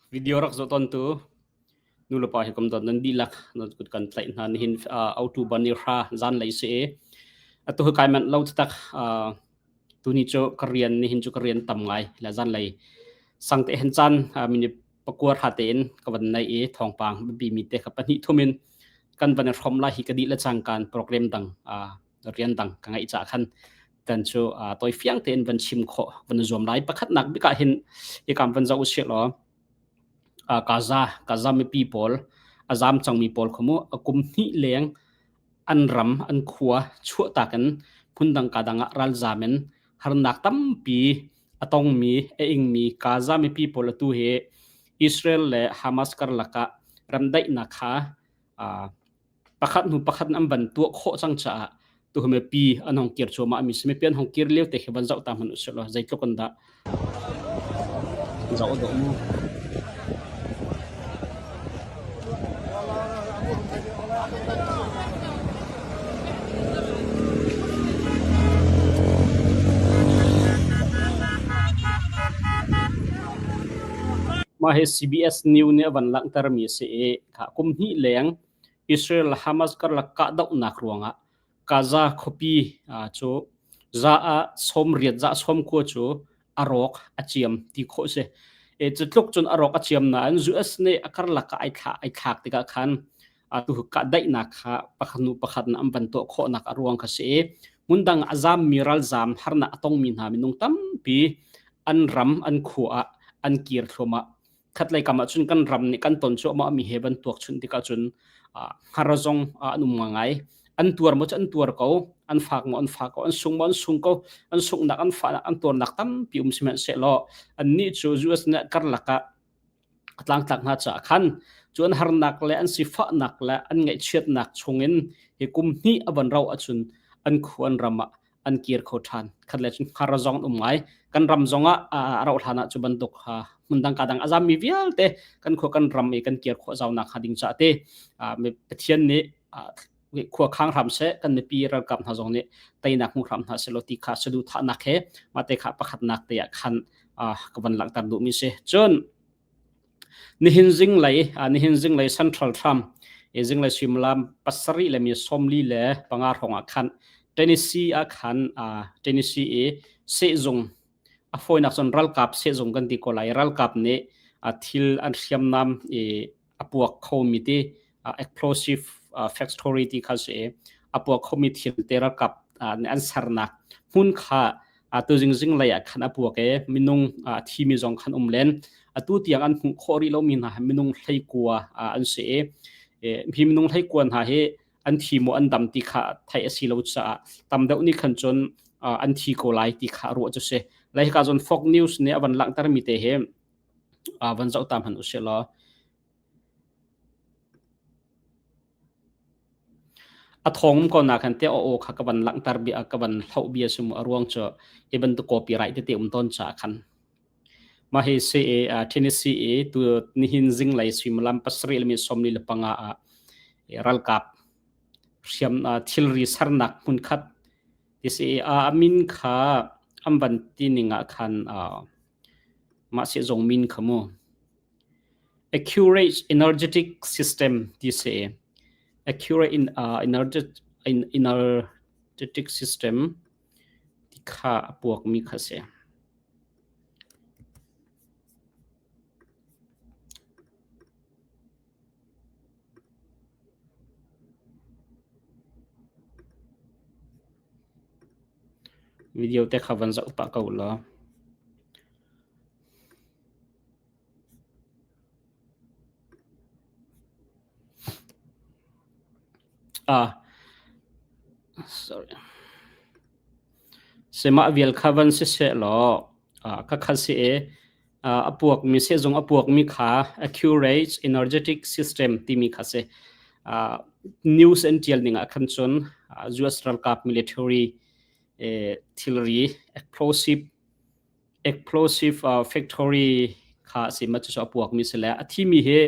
Video rak zoh tawntu nulepa hi kum dawt nan dihlak nan kut kan tlaih hna. Nihin autu ban i hra zanlei si i atu hi kai manh lo taktak. Tuni cu ka rian nihin cu ka rian tam ngai le zanlei sang te hen caan minute pakua hra tein ka van nei i thawngpang biapi mi te kha pahnih thum in kan van i hrawm lai hi ka dih le cangkaan program dang rian dang ka ngeih caah khan tan cu tawi fiang tein van chim khawh van zuam lai. Pakhatnak bik ah hin hikam van zoh usih law Gaza Gaza mipi pawl a zam cangmi pawl kha mu a kum hnih leng an ram an khua chuahtak in phundang ka dang ah ralzam in harnak tampi a tongmi a ingmi Gaza mipi pawl atu hi Israel le Hamas karlak ah remdaihnak kha pakhat hnu pakhat an van tuah khawh cang caah tu mipi an hong kir cuahmah mi si. Mipi an hong kir lio te khi van zoh ta hmanh usih law zeitluk in dah zoh dawh mu. Mah hi CBS News nih a van langhtermi a si i kum hnih leng Israel le Hamas karlak kahdohnak ruangah Gaza khuapi cu za ah 80 za 90 cu a rawk a ciam ti khawh a si. Cu tluk cun a rawk a ciam nain US nih a karlak ah ai thlah ai thlak tikah khan atu kahdaihnak kha pakhat hnu pakhat in an van tuah khawhnak a ruang kha si i hmundang a zammi ralzam harnak a tongmi hna minung tampi an ram an khua ah an kir thluahmah. Khatlei kam ah cun kan ram nih kan ton cuahmah mi he van tuak chun tikah cun hngar zong an um ngai. An tuar maw cu an tuar ko, an fak maw an fak ko, an sung maw an sung ko, an sunghnak an fahnak an tuarnak tampi um sihmanhsehlaw annih cu US nih karlak ah a tlangtlak hna caah khan cu an harnak le an sifahnak le an ngaihchiatnak chungin hi kum hnih a van rauh ahcun an khua an ram ah an kir kho ṭhan. Khat le cun hngar zong an um ngai. Kan ram zong ah a rauh hlan ah cu bantuk hmundang ka dang a zammi vialte kan khua kan ram i kan kir khawh zaunak hnga ding caah te Pathian nih khua khang hram seh, kan mipi ralkap hna zong nih teinak hmu hram hna selaw ti kha saduhthahnak he mah te kha pakhatnak te ah khan ka van langhter duhmi si. Cun nihin zinglei nihin zinglei Central Trump zinglei suimilam 7 le mi 45 hrawng ah khan Tennessee ah khan Tennessee i sehzung a fawinak cun ralkap sehzung kan ti ko lai, ralkap nih thil an hriamnam i a puak khomi ti explosive factory ti kha si i a puak khomi thil te ralkap nih an sernak hmun kha tu zingzing lei ah khan a puak i minung a thimi zong khan um len. Atu tiang an hmuh khawh rih lomi hna minung 19 an si i hi minung 19 hna hi an thi maw an dam ti kha theih a si lo caah tam deuh nih khan cun an thi ko lai ti kha ruah cu si. Lai hika cun Fox News nih a van langhtermi te hi van zoh ta hmanh usih law a thawng um ko na khan te aw kha ka van langhter bia ka van hloh bia si mu. A ruang cu hi bantuk copyright tete um tawn caah khan. Mah hi si i Tennessee i tu nihin zinglei suimilam 7 le mi 45 ah ralkap hriam thilri sernak hmunkhat ti si i a min kha an van ti ning ah khan mah sehzung min kha mu Accurate Energetic System ti si. Accurate in, uh, energetic, energetic System ti kha a puakmi kha si. Video te kha van zoh pah ko law. Ah, sorry. Semah vial kha van si seh law, ah, ka kha si i, a puakmi sehzung a puakmi kha Accurate Energetic System timi kha si. News an ṭial ning ah khan cun US ralkap military thilri explosive explosive factory kha a si ma cu a puakmi si le a thimi hi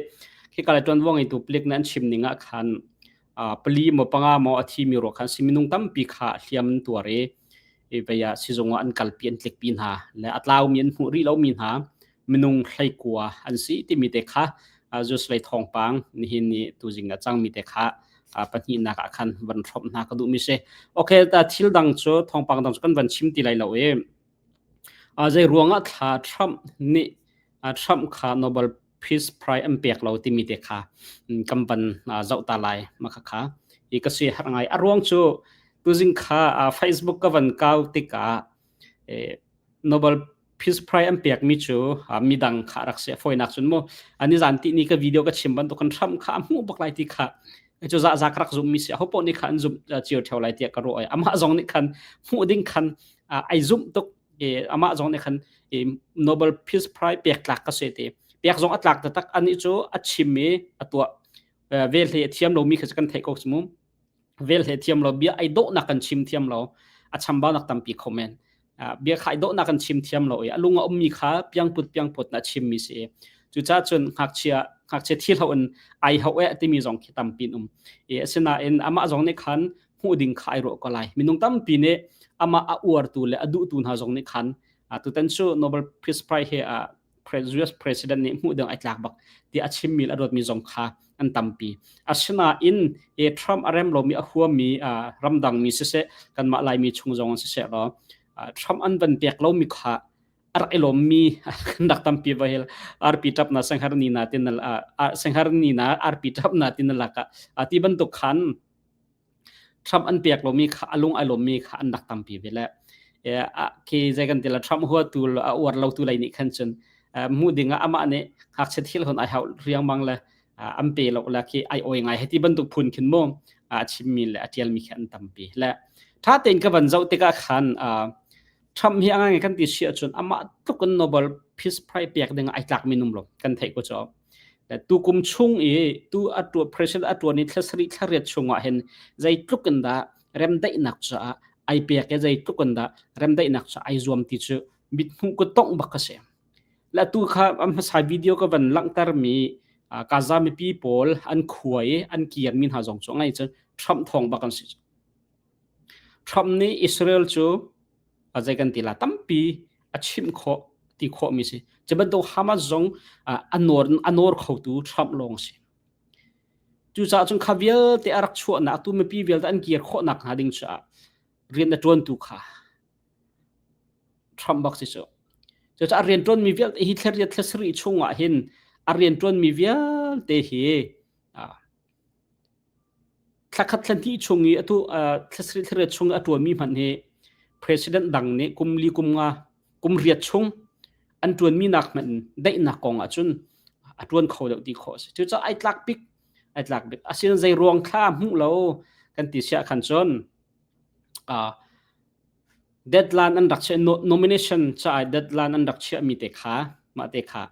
khika le ṭuanvo ngeitu palik nih an chim ning ah khan pali maw panga maw a thimi ruah khan si minung tampi kha hliam an tuar i vei ah sizung ah an kalpi an tlikpi hna le a tlaumi an hmuh rih lomi hna. minung 19 an si timi te kha Zeus lei thawngpang nihin ni tuzing a cangmi te kha pahnihnak ah khan van hrawmh hna ka duhmi si. Okay, ta thil dang cu thawngpang dang cu kan van chim ti lai lo i zei ruangah thla Trump nih Trump kha Nobel Peace Prize an pek lo timi te kha kan van zoh ta lai ma kha kha i ka si har ngai. A ruang cu tuzing kha Facebook ka van kau tikah Nobel Peace Prize an pekmi cu midang kha rak si. A fawinak cun mu ani zan ti ni ka video ka chim bantuk kan Trump kha a hmuh bak lai ti kha cu za za ka rak zumh mi si. Ho poh nih kha an zumh cio theo lai tiah ka ruah. Amah zong nih khan hmuh ding khan ai zumh tuk. Amah zong nih khan Nobel Peace Prize pek tlak ka si ti. Pek zong a tlak taktak. Ani cu a chim i a tuah vel hle a thiam lomi kha kan theih ko mu. Vel hle thiam lo, bia ai dawhnak kan chim thiam lo, a chambaunak tampi kho men. Bia kha ai dawhnak kan chim thiam lo i a lung a ummi kha piangput piangput na chimmi si. Cucaah cun ngakchia ngakchia thi hlo in ai ho eh timi zong khi tampi um. I asinain amah zong nih khan hmuh ding kha ai ruah ko lai. Minung tampi nih amah a uartu le a duhtu hna zong nih khan tutan cu Nobel Peace Prize he US president nih hmuh ding ai tlak bak ti a chimmi le a dawtmi zong kha an tampi. Asinain e Trump a rem lomi a huami ramdangmi siseh kanmah Laimi chung zong siseh law Trump an van pek lomi kha a rak i lawmmi kan rak tampi va hel arpi tap na sanghar ni na tin sanghar ni na arpi tap na tin laka ti bantuk khan Trump an pek lomi kha a lung ai lawmmi kha an rak tampi ve le khi zei kan ti la Trump huatu a uar lotu lei nih khan cun hmuh ding ah amah nih ngakchia thil hon ai hau riangmang le an pe lo le khi ai oi ngai heti bantuk phun khin mu a chimmi le a tialmi khi an tampi le tha tein ka van zoh tikah khan Trump hi a ngai kan ti si ahcun amah tluk in Nobel Peace Prize pek ding ai tlak mi num lo kan theih ko cu. Tu kum chung i tu a tua president a tuan i thla sarih thla riat chung ah hin zeitluk in dah remdaihnak caah ai pek i zeitluk in dah remdaihnak caah ai zuam ti cu mithmuh ku tongh bak ka si. La tu kha am hmasa video ka van langhter mi Gaza mipi pawl an khua i an kir mi hna zong cu ngai cu Trump thawng bak an si. Trump nih Israel cu a zei kan ti la tampi a chimh khawh ti khawhmi si. Cu bantuk Hamas zong a nawr khotu Trump lawng si. Cucaah cun kha vialte a rak chuahnak tu mipi vialte an kir khawhnak hnga ding caah rian a ṭuantu kha Trump bak si cu. Cucaah rian ṭuanmi vialte hi thla riat thla sarih chungah hin a rian ṭuanmi vialte hi Thla khat thla hnih chung i atu thla sarih thla riat chung i a ṭuanmi hmanh hi president dang nih kum li kum nga kum riat chung an ṭuanmi nak hmanh in daihnak kong ahcun a ṭuan kho deuh ti khawh a si. Cucaah ai tlak bik ai tlak bik. Asinain zei ruang thla hmuh lo kan ti siah khan cun deadline an rak chiah nomination caah deadline an rak chiahmi te kha mah te kha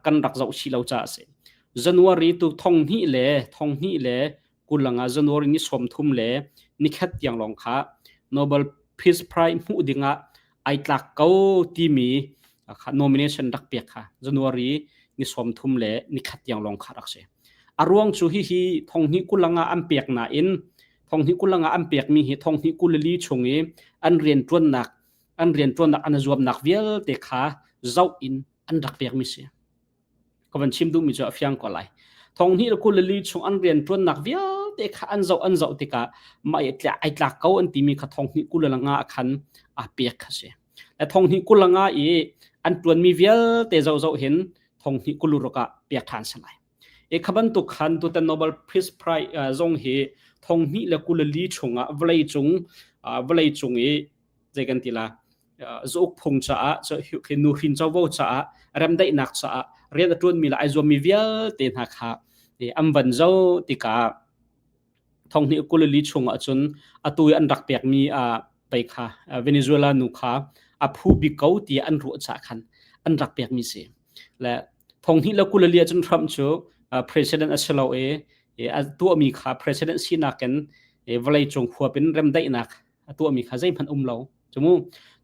kan rak zoh chih lo caah a si. January tu thong hnih le kulanga January ni 30 le nikhat tiang lawng kha Nobel Peace Prize hmuh dingah ai tlak ko timi kha nomination rak pek kha January ni 30 le nikhat tiang lawng kha rak si. A ruang cu hihi thong hnih kulanga an pek nain thong hnih kulanga an pekmi hi thong hnih 24 chung i an rian ṭuannak an zuamnak vialte kha zoh in an rak pekmi si. Ka van chim duhmi cu a fiang ko lai. 2024 chung an rian ṭuannak vialte kha an zoh tikah mah ai tlak ko an timi kha 2025 khan aa pek kha si. Le 2025 i an ṭuanmi vialte zoh hin 2026 ah pek ṭhan si lai. E kha bantuk khan tutan Nobel Peace Prize zong hi 2024 chungah vawlei cung i zei kan ti la zauk phung caah nuhrin covo caah remdaihnak caah rian a ṭuanmi le ai zuammi vialte hna kha an van zo tikah 2024 chung ahcun atu i an rak pekmi pei kha Venezuela nu kha a phu bik ko tiah an ruah caah khan an rak pekmi si. Le 2024 ahcun Trump cu president a si lo i a tuahmi kha president sinak in vawleicung huap in remdaihnak a tuahmi kha zeihmanh um lo. Cumu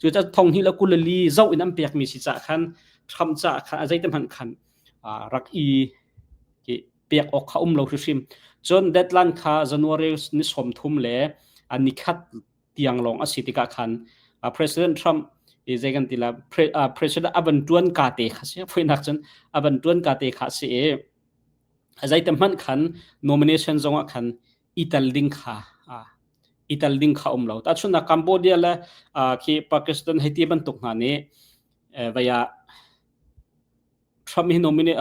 cucaah 2024 zoh in an pekmi si caah khan Trump caah khan a zeiti hmanh khan rak i pek awk kha um lo hrimhrim. Cun deadline kha January ni 30 le nikhat tiang lawng a si tikah khan President Trump I zei kan ti la, president a van tuan ka te kha si. Foinak cun a van tuan ka te kha si i zei te hmanh khan nomination zong ah khan i tel ding kha i tel ding kha um lo. Tahchunhnak, Cambodia le khi Pakistan hei ti bantuk hna nih vaya Trump hi nominate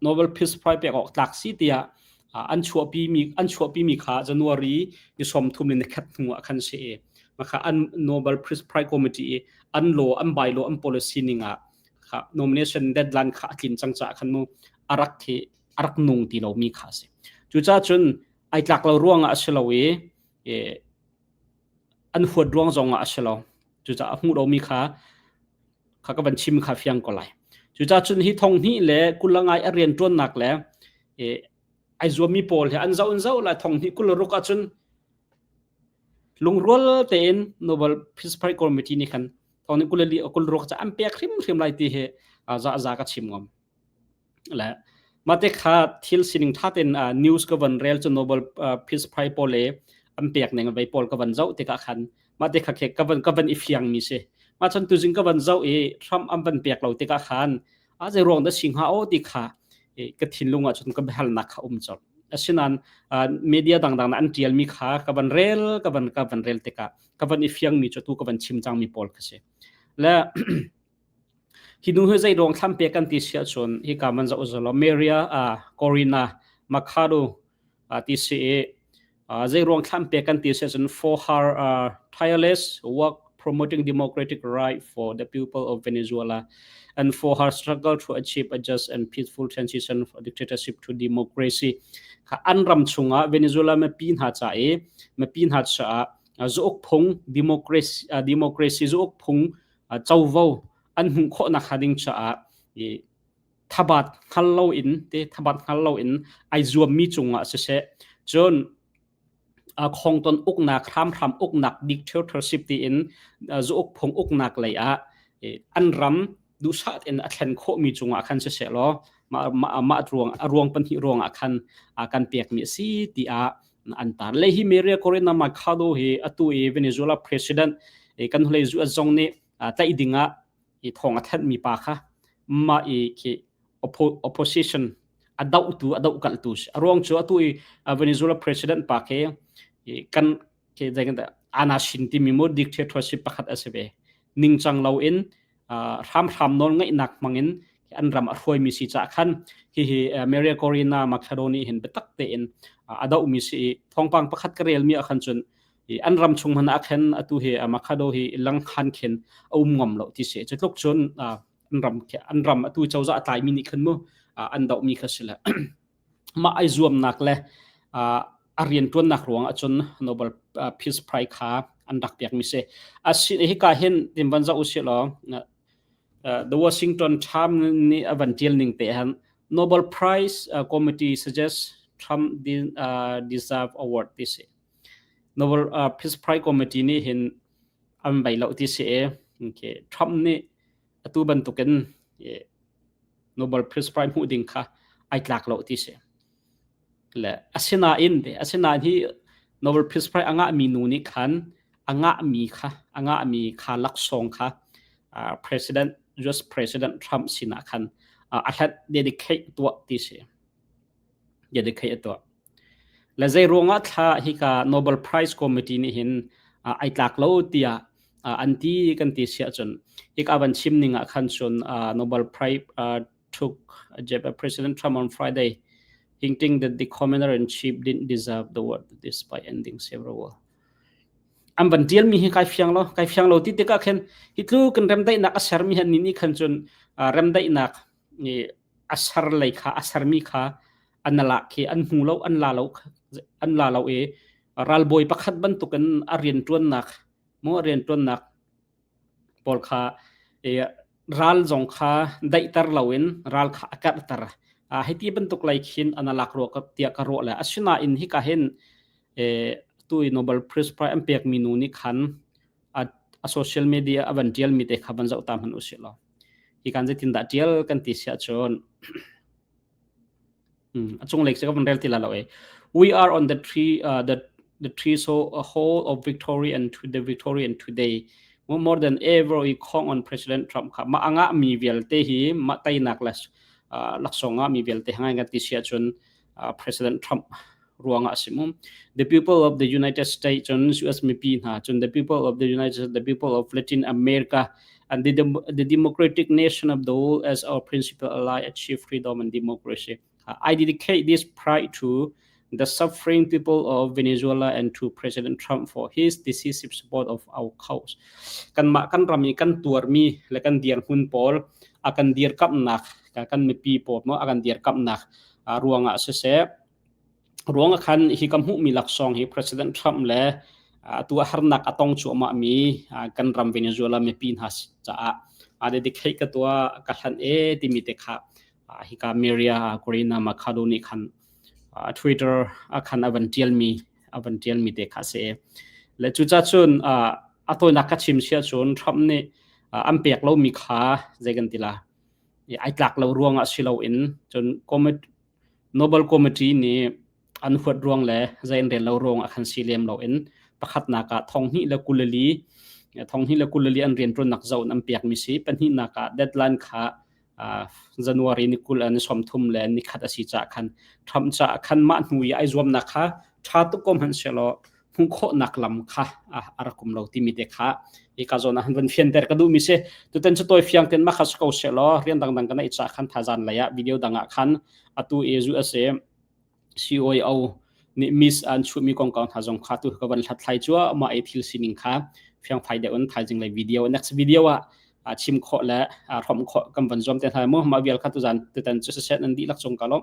Nobel Peace Prize pek awk tlak si tiah an chuahpi mi kha January ni 30 ni khat hnu ah khan si i maka an Nobel Peace Prize Committee i an law, an bylaw, an policy ning ah kha nomination deadline kha a tlin cang caah khan mu arak khi arak nung ti lo mi kha si. Cucaah cun ai tlak lo ruangah a si lo i an huat ruang zong ah a si lo. Cucaah a hmuh lomi kha kha ka van chim kha fiang ko lai. Cucaah cun hi thong hnih le kulangai a rian ṭuannak le ai zuammi pawl he an zoh an zoh lai, 2026 ahcun lungrual tein Nobel Peace Prize Committee nih khan 2026 ca an pek hrimhrim lai ti hi za za ka chim ngam. Le mate kha thil sining tha ten news ka van rel cu, Nobel Peace Prize pawl le an pek ning vei pawl ka van zoh tikah khan mate kha khe ka van i fiang mi si. Ma chan tuzing ka van zoh i Trump an van pek lo tikah khan a zei ruang dah si hnga o ti kha ka thinlung ah cun ka biahalnak kha um colh. Asinain media dangdang na an tial mi kha ka van rel tikah ka van i fiang mi cu tu ka van chim cang mi pawl kha si. Le hi nu hi zei ruang thlam pek kan ti si ahcun, hi ka man zoh zolo, Maria Corina Machado ti si i zei ruang thlam pek kan ti si ahcun, for her tireless work promoting democratic right for the people of Venezuela and for her struggle to achieve a just and peaceful transition from dictatorship to democracy. Kha an ram chungah Venezuela mipi hna ca i mipi hna caah zauk phung democracy zauk phung covo an hmuh khawhnak hnga ding caah i thabat hngal lo in te thabat hngal lo in ai zuammi cungah siseh, cun khongton uknak, hramhram uknak, dictatorship tiin zauk phung uknak lei ah an ram duhsah in a thlen khawhmi cungah khan siseh law, mah mah ruang a ruang pahnih ruangah khan kan pekmi a si tiah an tar. Le hi Maria Corina Machado hi atu i Venezuela president kan hlei zu zong nih tlaih dingah i thong a thanhmi pa kha mah i khi opposition a dohtu, a dohkalhtu si. A ruang cu atu i Venezuela president pa khi kan khi ana shin timi mu dictatorship pakhat a si ve, ningcang lo in hramhram nawl ngeihnak hmangin an ram a hruaimi si caah khan hihi Maria Corina Machado nih hin biatak tein a dohmi si i thawngpang pakhat ka relmi ah khan cun an ram chung hmanh ah khan atu hi Machado hi langkhan khin a um ngam lo ti si. Cu tluk cun an ram atu cozah a tlaimi nih khan mu an dohmi kha si le mah ai zuamnak le a rianṭuannak ruang ahcun Nobel Peace Prize kha an rak pekmi si. Asi hika hin tin van zoh usih law, The Washington Times nih a van ṭial ning te han, Nobel Prize Committee suggests Trump deserve award ti si. Nobel Peace Prize Committee nih hin an vai lo ti si i, okay, Trump nih atu bantukin Nobel Peace Prize hmuh ding kha ai tlak lo ti si. Le asinain te asinain hi Nobel Peace Prize a ngahmi nu nih khan a ngahmi kha laksawng kha President US President Trump sinah khan a hlat, dedicate tuah ti si, dedicate tuah. Le zei ruangah thla hika Nobel Prize Committee nih hin ai tlak lo tiah an ti kan ti siah cun, hika van chim ning ah khan cun, Nobel Prize took President Trump on Friday, hinting that the commander-in-chief didn't deserve the award despite ending several war. An van tial mi hi kai fiang lo, kai fiang lo ti tikah khin hi tlu kan remdaihnak a sermi han ni ni khan cun remdaihnak a ser lei kha a sermi kha an la khi an hmu lo, an la lo, an la lo i ralbawi pakhat bantukin a rianṭuannak mu a rianṭuannak pawl kha ral zong kha daihter loin ral kha a karhter. Hiti bantuk lei khin an lak rua tiah ka ruah. Le asinain hika hin tu i Nobel Peace Prize an pekmi nu nih khan a social media a van ṭialmi te kha van zoh ta hmanh usih law, hi kan zeitindah ṭial kan ti siah cun, a cunglei cu ka van rel ti la lo e. We are on the tree the tree so a whole of victory and to the victory and today. More than ever we call on President Trump kha ma anga mi vialte hi ma tainak le laksawng ah mi vialte hangai kan ti sia cun President Trump ruangah a si mu. The people of the United States cun US mipi hna cun the people of the United States, the people of Latin America and the democratic nation of the world as our principal ally achieve freedom and democracy. I dedicate this pride to the suffering people of Venezuela and to President Trump for his decisive support of our cause. Kan mah kan ram i kan tuarmi le kan dirhmun pawl a kan dirkamnak kan mipi pawl mo a kan dirkamnak ruangah siseh ruangah khan hi ka hmuhmi laksawng hi President Trump le atu harnak a tong cuahmah mi kan ram Venezuela mipi hna caah a dedicate ka tua ka hlan e timi te kha hika Maria Corina Machado nih khan Twitter a khan a van tialmi a van tialmi te kha si. Le cuca cun a tawinak ka chim sia cun Trump nih an pek lomi kha zei kan ti la ai tlak lo ruangah si loin cun Nobel Committee nih an huat ruang le zei an rel lo ruang ah khan si lem loin pakhatnak ah 2024 2024 an rianṭuannak zoh in an pekmi si. Pahnihnak ah deadline kha January ni 20 ni 30 le ni khat a si caah khan Trump caah khan mah hnu i ai zuamnak kha ṭha tuk ko hmanh sehlaw hmuh khawhnak lam kha a rak um lo timi te kha hi ka zawn ah han van fianter ka duhmi si. Tutan cu tawi fiang ten mah kha si ko sehlaw rian dangdang ka neih caah khan thazan lei ah video dang ah khan atu i USA COO nih miss an chuhmi kongkau hna zong kha tu ka van hlathlai cuahmah i thil sining kha fiangfai deuh in thaizing lei video next video ah chim khawh le hrawmh khawh kan van zuam te hna mu. Mah vial kha tuzan tutan cu siseh nan dihlak cung ka lawm.